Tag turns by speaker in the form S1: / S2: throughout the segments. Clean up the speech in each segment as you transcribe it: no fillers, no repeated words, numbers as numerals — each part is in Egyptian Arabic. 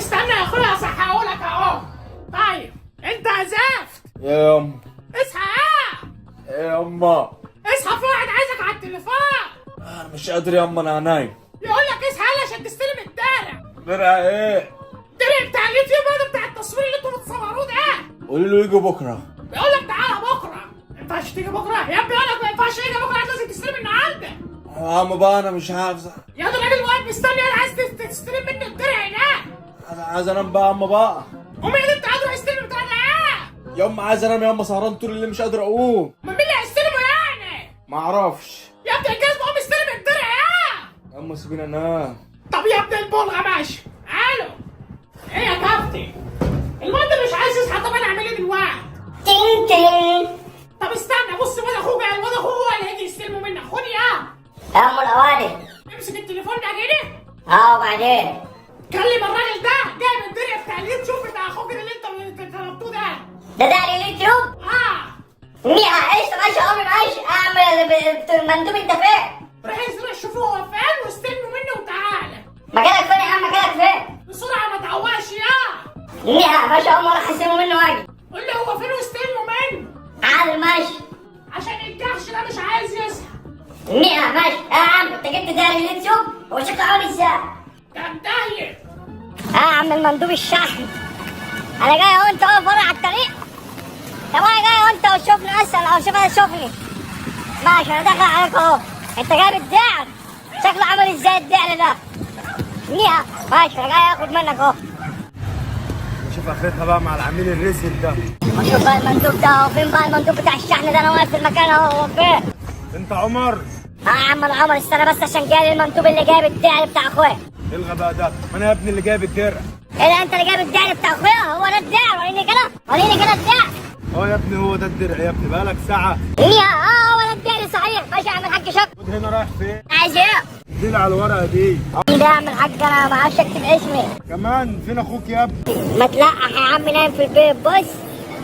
S1: استنى يا اخويا اصحيهولك اهو. طيب انت زفت.
S2: يا يما.
S1: اصحى.
S2: يا يما
S1: اصحى، في واحد عايزك على التليفون.
S2: انا مش قادر يا يما، انا نايم.
S1: يقول لك اصحى يلا عشان تستلم الدرع.
S2: درع ايه؟
S1: الدرع بتاع اليوتيوب هذا بتاع التصوير اللي انتوا بتصوروه ده.
S2: قولي له يجي بكره.
S1: بيقول لك تعالى بكره. ما ينفعش تيجي بكره يا ابني، يقول لك ما ينفعش تيجي بكره، لازم تستلم النهارده.
S2: يا عم بقى انا مش عارف.
S1: يا ده الراجل واقف مستني، انا عايز تستلم منه الدرع هناك.
S2: انا عايز انام بقى يا عم بقى.
S1: قوم يا انت قادر استلم بتاع ده.
S2: يا عم عايز انام يا عم، سهران طول الليل مش قادر اقوم.
S1: امال مين اللي هيستلمه يعني؟
S2: ما اعرفش.
S1: يا ابني الجزمة قوم استلم الدرع يا.
S2: يا عم سيبيني انام.
S1: طب يا ابن البلغه ماشي. الو ايه يا كابتن؟ الواد ده مش عايز يصحى، طب انا اعمل ايه دلوقتي؟
S3: تين تين.
S1: طب استنى بص، الواد اخوه جاي، الواد اخوه هو اللي هيجي يستلمه منك. خد يا
S3: يا ام الاواني.
S1: امسك التليفون ده كده.
S3: اه وبعدين؟
S1: كلم الراجل ده جايب الدرع بتاع اليوتيوب بتاع اخوك اللي انت طلبتوه ده.
S3: ده اليوتيوب؟
S1: اه
S3: ميها قشطة ماشي يا امي ماشي. اعمل مندوب انت فين؟
S1: روح روح شوفه هو فين واستلمه منه وتعالى.
S3: مكانك فين يا عم؟ مكانك فين؟
S1: بسرعة ما تعوقش يا.
S3: ميها ماشي يا امي، اروح استلمه منه واجي.
S1: قول له هو فين واستلمه منه.
S3: عادل ماشي.
S1: عشان الجحش ده مش عايز يصحى.
S3: ميها ماشي يا عم. انت جبت ده اليوتيوب؟ هو شكله عامل ازاي؟
S1: ده مدهيل.
S3: اه يا عم المندوب الشحن، انا جاي اهو، انت واقف ورا على الطريق. طب انا جاي اهو، انت وشوفني اسال او شوف انا شوفني. ماشي انا داخل عليك اهو. انت جايب الدعم، شكله عامل ازاي الدعم ده؟ ميها ماشي انا جاي اخد منك اهو.
S4: نشوف اخرتها بقى مع العميل الرزل ده.
S3: وشوف بقى المندوب ده اهو، فين بقى المندوب بتاع الشحن ده؟ انا واقف في المكان اهو، هو فين؟
S4: انت عمر؟
S3: اه يا عم انا عمر، استنى بس عشان جاي المندوب اللي جايب الدعم بتاع اخويا.
S4: ايه الغباء ده؟ ما انا يا ابني اللي جايب الدرع.
S3: ايه ده انت اللي جايب الدعم بتاع اخويا؟ هو ده الدعم؟ وريني كده، وريني كده الدعم.
S4: اه يا ابني هو ده الدرع يا ابني، بقالك ساعة.
S3: ميها اه هو ده الدعم صحيح. ماشي يا عم الحاج شكرا.
S4: خد هنا، رايح فين؟
S3: عايز ايه؟
S4: دي على الورقة دي.
S3: ده يا عم الحاج انا ما اعرفش اكتب اسمي.
S4: كمان فين اخوك يا ابني؟
S3: ما تلقح يا عم، نايم في البيت. بص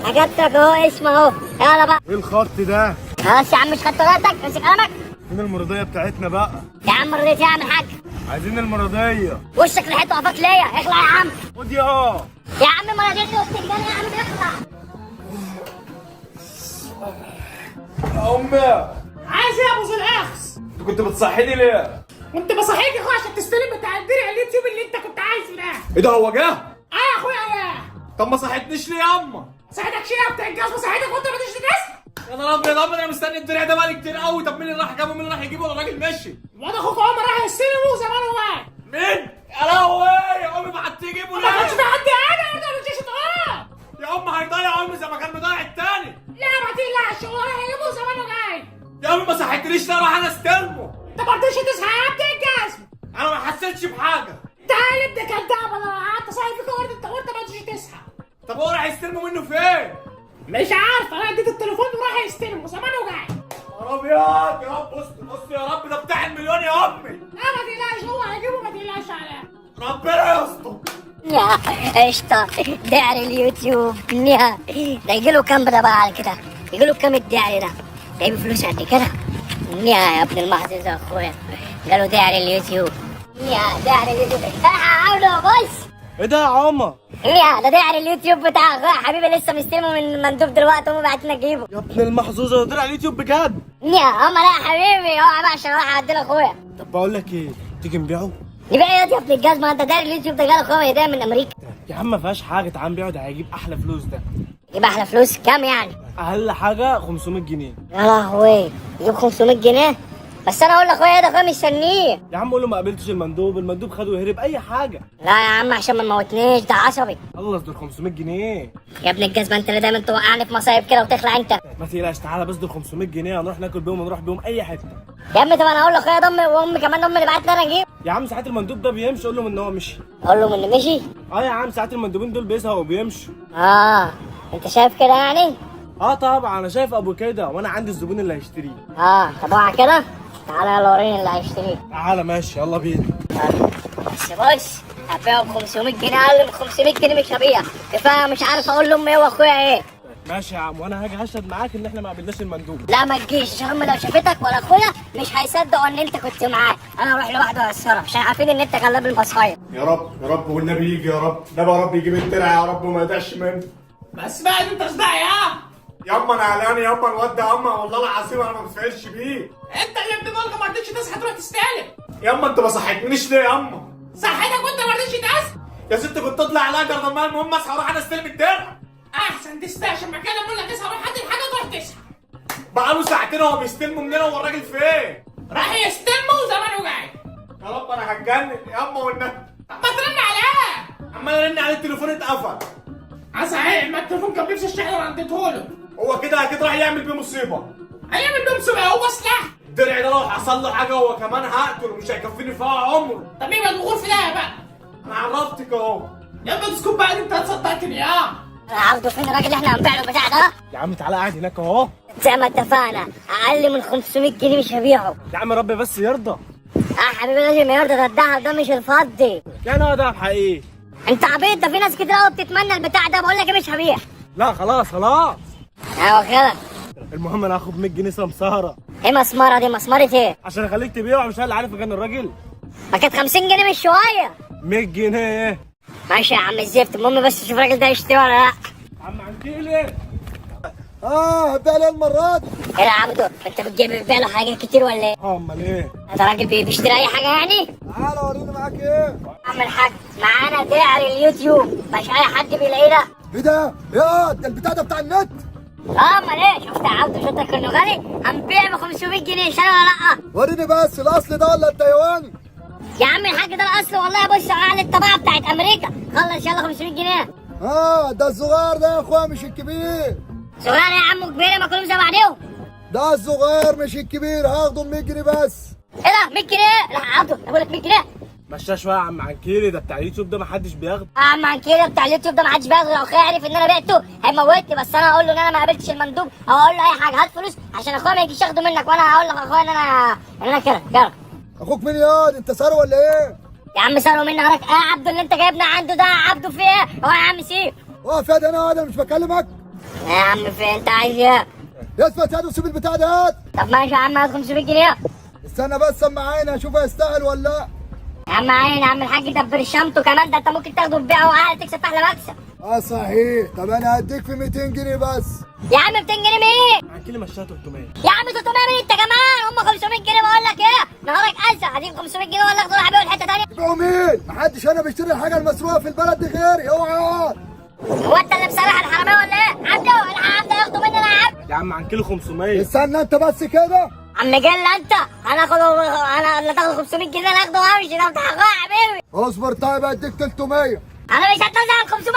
S3: اجبتك اهو، اسمه اهو. يلا بقى.
S4: ايه الخط ده؟
S3: خلاص يا عم مش خدت ورقتك؟ امسك قلمك.
S4: فين المرضية بتاعتنا بقى؟
S3: يا عم رضيت يا عم الحاج.
S4: عايزين المرضية.
S3: وشك ريحته قفاك ليا، اخلع يا عم.
S4: خد يا اه.
S3: يا عم ما رضيتش وسط يا عم اخلع.
S2: يا امي
S1: عايز ايه يا ابو ذو الاخس؟
S2: انت كنت بتصحيني ليه؟
S1: وانت بصحيك يا اخويا عشان تستلم بتاع الدرع اليوتيوب اللي انت كنت عايزه ده.
S2: ايه ده هو جه؟
S1: اه يا اخويا يا.
S2: طب ما صحتنيش ليه يا اما؟
S1: صحتك شيء يا بتاع الجهاز، وصحتك وانت ما تيجي تصحى.
S2: يا نهار ابيض يا عم، انا مستني الدرع ده بقالي كتير قوي. طب مين اللي راح جابه؟ مين اللي راح يجيبه؟ ولا الراجل مشي؟
S1: الواد اخوك عمر راح يستلمه وزمانه واقف.
S2: مين؟ يا لهوي يا امي بعت تجيبه
S1: ما كانش
S2: ليه؟
S1: في حد قاعد برضه ما تجيش تقعد.
S2: يا ام هيضيع امي زي ما كان مضيع التاني.
S1: لا ما تقلقش هو راح يجيبه وزمانه جاي.
S2: يا امي ما صحتنيش ليه؟ راح انا استلمه.
S1: انت ما رضيتش تصحى يا ابن الجزم.
S2: انا ما حسيتش بحاجة.
S1: تعال ابن كداب، انا قعدت صاحي فيك وقلت انت قلت ما تجيش تصحى.
S2: طب هو راح يستلمه منه فين؟
S1: مش عارف، انا اديت التليفون وراح يستلمه زمانه جاي.
S2: يا ابيض يا رب، بص بص يا رب، ده بتاع المليون يا امي.
S1: لا ما تقلقش هو هيجيبه، ما تقلقش عليه.
S2: ربنا يستر.
S3: يا قشطة دعر اليوتيوب. يا ده يجيله كام ده بقى على كده؟ يجيله كام الدعر ده؟ ده يجيب فلوس قد كده؟ يا ابن المحظوظ يا اخويا، جاله دعر اليوتيوب. يا دعر اليوتيوب عامله بص.
S4: ايه ده يا عمر؟
S3: يا ده دعر اليوتيوب بتاع اخويا حبيبي، لسه مستلمه من المندوب دلوقتي، امي بعت لنا تجيبه.
S4: يا ابن المحظوظه ده درع اليوتيوب بجد.
S3: يا اما لا يا حبيبي، اوعى بقى عشان اروح اعدل اخويا.
S4: طب بقول لك ايه، تيجي نبيعه؟
S3: يبيع ايه يا ابن الجزمة؟ انت داير اليوتيوب ده جاله اخويا هديه من امريكا.
S4: يا عم ما فيهاش حاجة، تعال نبيعه، ده هيجيب احلى فلوس ده.
S3: يجيب احلى فلوس كام يعني؟
S4: اقل حاجة 500 جنيه.
S3: يا لهوي يجيب 500 جنيه؟ بس انا اقول لاخويا ده اخويا مستنيه.
S4: يا عم قول له ما قابلتش المندوب، المندوب خده وهرب اي حاجة.
S3: لا يا عم عشان ما تموتنيش، ده عصبي.
S4: خلص دول 500 جنيه.
S3: يا ابن الجزمة انت اللي دايما توقعني في مصايب كده وتخلع انت.
S4: ما تقلقش، تعالى بس دول 500 جنيه هنروح ناكل بيهم ونروح بيهم اي حتة.
S3: يا عم طب انا اقول لاخويا ده امي وامي كمان، امي اللي بعت لي انا اجيب.
S4: يا عم ساعات المندوب ده بيمشي، قول له ان هو مشي.
S3: اقول له من مشي؟
S4: اه يا عم ساعات المندوبين دول بيزهقوا وبيمشوا.
S3: اه انت شايف كده يعني؟
S4: اه طبعا انا شايف ابو كده، وانا عندي الزبون اللي هيشتريه.
S3: اه طب اوعى كده، تعالى يلا وريني اللي هيشتريه.
S4: تعالى ماشي يلا بينا.
S3: بس بص هبيعه ب 500 جنيه، اقل من 500 جنيه مش هبيع، كفاية مش عارف اقول لامي ايه واخويا ايه.
S4: ماشي يا عم، وانا هاجي هشهد معاك ان احنا ما قابلناش المندوب.
S3: لا ما تجيش، عشان هم لو شافتك ولا اخويا مش هيصدقوا ان انت كنت معاه. انا هروح لوحدي واوصلها عشان عارفين ان انت غلاب المصايب.
S5: يا رب يا رب والنبي يجي، يا رب النبي يا رب يجيب الترعه يا رب وما يضيعش منه.
S1: بس بقى انت صداع يا
S5: ياما انا قلقان ياما، الواد ده ياما والله العظيم انا ما بتفعلش بيه.
S1: انت اللي ابن بلغه ما رضيتش تصحى تروح تستلم.
S5: ياما انت ما صحيتنيش ليه ياما؟
S1: صحتك وانت ما رضيتش تصحى.
S5: يا ست كنت اطلع على اجر لما المهم اصحى اروح انا استلم الدرع.
S1: احسن تستعشر مكان اقول لك اصحى روح هات الحاجة تروح تصحى.
S5: بقاله ساعتين هو بيستلموا مننا، هو الراجل فين؟
S1: راح يستلمه وزمانه جاي.
S5: يا رب انا هتجنن ياما والنبي.
S1: طب ما ترن عليه.
S5: عمال ارن عليه التليفون اتقفل.
S1: صحيح، ما التليفون كان بيفصل الشحن وانا اديته له.
S5: هو كده اكيد راح يعمل بيه مصيبة.
S1: هيعمل بيه مصيبة، هو سلاح.
S5: الدرع ده لو حصل له حاجة هو كمان هقتله، مش هيكفيني فيها عمره.
S1: طب يبقى الغور في ده بقى.
S5: انا عرفتك اهو.
S1: يا ابني اسكت بقى، انت هتصدقني يا
S3: عبده فين الراجل اللي احنا هنبيع له البتاع ده؟
S4: يا عم تعالى قاعد هناك اهو.
S3: زي ما اتفقنا اقل من 500 جنيه مش هبيعه.
S4: يا عم ربي بس يرضى.
S3: اه حبيبي لازم يرضى، ده الدهب ده مش الفضي.
S4: يعني هو ده حقيقي؟
S3: انت عبيط، ده في ناس كتير قوي بتتمنى البتاع ده. بقول لك ايه مش هبيع.
S4: لا خلاص خلاص.
S3: ايوه كده.
S4: المهم انا هاخد 100 جنيه سمساره.
S3: ايه مسمره دي؟ مسمره ايه؟
S4: عشان اخليك تبيعه، مش انا اللي عارف مكان الراجل.
S3: ما كانت 50 جنيه مش شوية.
S4: 100 جنيه ايه؟
S3: ماشي يا عم الزفت، المهم بس شوف الراجل ده يشتري ولا لا.
S4: عم عنكيلي.
S6: هبيع ليه المرة دي؟
S3: ايه يا عبده، انت بتجيب بتبيع له حاجات كتير ولا ايه؟
S4: امال ايه؟
S3: انت راجل بيشتري اي حاجة يعني؟
S6: تعالى وريني معاك ايه؟
S3: عم الحاج معانا درع لليوتيوب، مش اي حد بيلاقيه ده.
S6: ايه ده؟ يا ده البتاع ده بتاع النت.
S3: امال ايه؟ شفت يا عبده شفتك انه غالي؟ هنبيع ب 500 جنيه، شاري ولا لا؟
S6: وريني بس الاصل ده ولا التايواني؟
S3: يا عم الحاج ده الاصل والله. بص على الطباعة بتاعت امريكا. خلص يلا 500 جنيه.
S6: ده الصغير ده يا اخويا مش الكبير.
S3: صغير يا عم وكبير، ما كلهم زي بعضهم.
S6: ده الصغير مش الكبير، هاخده ب 100 جنيه بس.
S3: ايه ده 100 جنيه؟ لا يا عبده بقول لك 100 جنيه.
S4: مشاه شوية يا عم عنكيلي، ده بتاع اليوتيوب ده محدش بياخده.
S3: يا عم عنكيلي بتاع اليوتيوب ده محدش بياخده، لو اخويا عرف ان انا بعته هيموتني. بس انا هقول له ان انا ما قابلتش المندوب، او اقول له اي حاجة. هات فلوس عشان اخويا ما يجيش ياخده منك، وانا هقول لاخويا ان انا كده. يلا
S6: اخوك مين ياض؟ انت سارق ولا ايه؟
S3: يا عم سرقوا مني وراك. ايه يا عبده اللي انت جايبنا عنده ده؟ يا عبده في ايه؟ هو يا عم سيب.
S6: اقف يا ده، انا مش بكلمك.
S3: يا عم في انت عايز ايه؟
S6: اثبت يا وسيب البتاع ده هات.
S3: طب ماشي يا عم، هات 500 جنيه.
S6: استنى بس اما عيني اشوف هيستاهل ولا لا.
S3: يا عم عين يا عم الحاج، ده برشامته كمان، ده انت ممكن تاخده وتبيعه وقاعد تكسب احلى مكسب.
S6: صحيح. طب انا هديك في 200 جنيه بس.
S3: يا عم 200 جنيه مين؟
S4: عنكيلي مشاها 300.
S3: يا عم 300 مين انت كمان؟ هم 500 جنيه. بقول لك ايه، نهارك ازرق. هديك 500 جنيه ولا اخده اروح ابيعه لحته ثانية؟
S6: تبيعوا مين؟ محدش هنا بيشتري الحاجة المسروقه في البلد دي غيري. اوعى.
S3: هو انت اللي مسرح الحرامية ولا ايه؟ عبده الحق عبده ياخده مني انا يا عبد.
S4: يا عم عنكيلي 500.
S6: استنى انت بس كده.
S3: عم جل انت، انا اخد انا اللي تاخد 500 جنيه انا اخده وامشي. ده بتاع اخويا يا حبيبي.
S6: اصبر طيب هديك 300.
S3: انا مش هتنزل عن 500.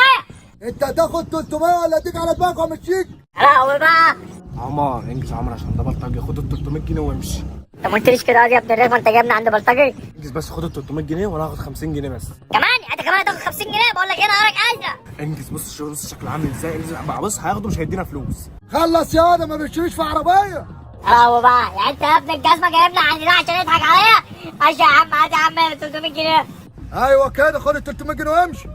S6: انت هتاخد 300 ولا اديك على دماغك وامشيك؟
S3: لا هو بقى
S4: عمر انجز عمر عشان ده بلطجي، خد ال 300 جنيه وامشي.
S3: انت ما قلتليش كده يا ابن الرخمه، انت جايبنا عند بلطجي
S4: انجز بس، خد ال 300 جنيه وانا هاخد 50 جنيه بس.
S3: كمان؟ انت كمان هتاخد 50 جنيه؟ بقول لك ايه نهارك ازرق.
S4: انجز بص شوف بص شكله عامل ازاي. انجز بقى بص هياخده مش هيدينا فلوس.
S6: خلص يا ده ما بيشتريش في عربية.
S3: هو بقى يعني انت يا ابن الجزمة جايبنا عند ده عشان يضحك عليا؟ ماشي يا عم، هات يا عم 300 جنيه.
S6: ايوه كده، خد ال 300 جنيه وامشي.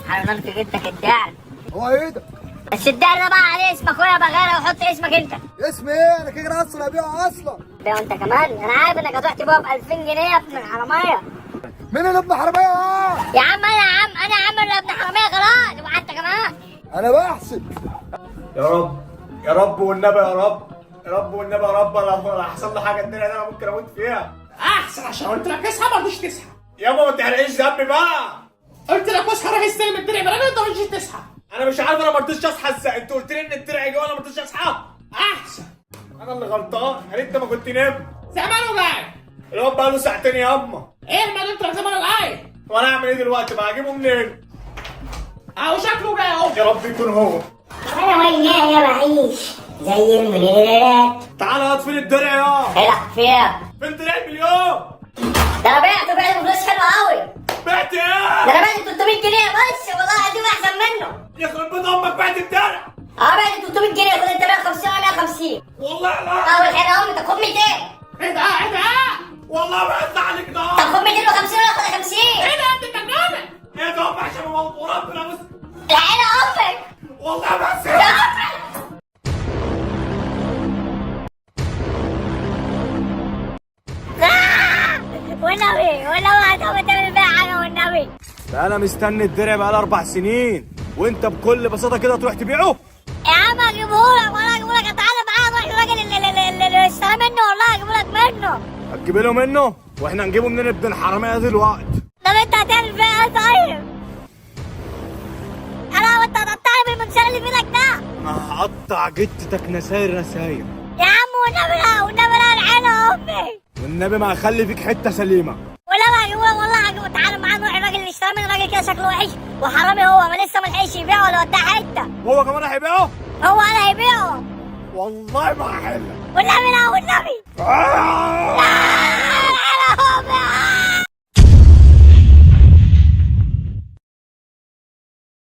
S3: حرمان في جدك الدعم.
S6: هو ايدك.
S3: بس الدعم ده بقى عليه اسم اخويا بغيره، وحط اسمك انت.
S6: اسم ايه؟ انا كده اصلا هبيعه اصلا.
S3: ده انت كمان، انا عارف انك هتروح تبيعه ب 2000 جنيه يا ابن الحرامية.
S6: مين اللي ابن حرامية؟
S3: يا عم انا يا عم، انا يا عم اللي ابن حرامية خلاص، وانت كمان.
S6: انا بحسب.
S5: يا رب يا رب والنبي يا رب يا رب والنبي يا رب، لو حصل لي حاجة الدنيا دي انا ممكن اموت فيها.
S1: احسن عشان قلت لك اصحى ما رضيتش تصحى.
S5: ياما ما تحرقش دمي بقى.
S1: قلت لك اصحى روح استلم الدرع بالراجل، انت ما رضيتش تصحى.
S5: انا مش عارف، انا ما رضيتش اصحى ازاي؟ انت قلت لي ان الدرع جه وانا ما رضيتش اصحى.
S1: احسن
S5: انا اللي غلطان، يا ريت ما كنت نمت.
S1: زمانه جاي.
S5: الواد بقى له ساعتين ياما.
S1: ايه ما انت زمانه جاي.
S5: وانا اعمل ايه دلوقتي بقى؟ اجيبه منين؟
S1: اهو شكله جاي اهو.
S5: يا رب يكون هو.
S3: انا وياه يا بعيش زي المليونيرات.
S5: تعالى هات فين الدرع يا؟
S3: ايه لا في ايه؟
S5: فين درع المليون؟
S3: ده انا بعته بفلوس حلوة قوي.
S5: بعت ايه؟
S3: ده انا بعت 300 جنيه بس، والله العظيم احسن منه.
S5: يخرب بيت امك بعت الدرع.
S3: بعت 300 جنيه، خد انت 150 وانا 150.
S5: والله لا.
S3: والحين امي، طب خد 200.
S1: ايه ده ايه ده
S5: والله ما هطلع عليك ده.
S3: طب خد 250 ولا خد 50.
S1: ايه ده يا ابن المجنونة؟
S5: ايه ده امك عشان وربنا بس.
S3: العيلة امك.
S5: والله ما هسيبك.
S3: آه! والنبي والنبي هتقوم تعمل فيها حاجة والنبي.
S5: ده انا مستني الدرع بقالي 4 سنين، وانت بكل بساطة كده تروح تبيعه؟
S3: يا عم هجيبهولك والله هجيبهولك، تعالى معايا نروح للراجل اللي اشترى منه، والله هجيبهولك منه.
S5: هتجيب له منه؟ واحنا هنجيبه منين ابن الحرامية دلوقتي؟
S3: طب انت هتعمل فيها ايه طيب؟ انا وانت هتقطعني بالمنشار اللي في ايدك ده.
S5: انا هقطع جتتك نساير نساير.
S3: يا عم والنبي لا، والنبي لا، العيلة امي.
S5: والنبي ما هخلي فيك حتة سليمه.
S3: والنبي هجيبهولك والله هجيبه. تعالى معايا نروح الراجل اللي اشترى منه، الراجل كده شكله وحش وحرامي، هو ما لسه ما لحقش يبيعه ولا وداه حته.
S5: هو كمان هيبيعه؟
S3: هو انا هيبيعه.
S5: والله ما هحلك.
S3: والنبي لا، والنبي.
S5: آه!
S3: لا.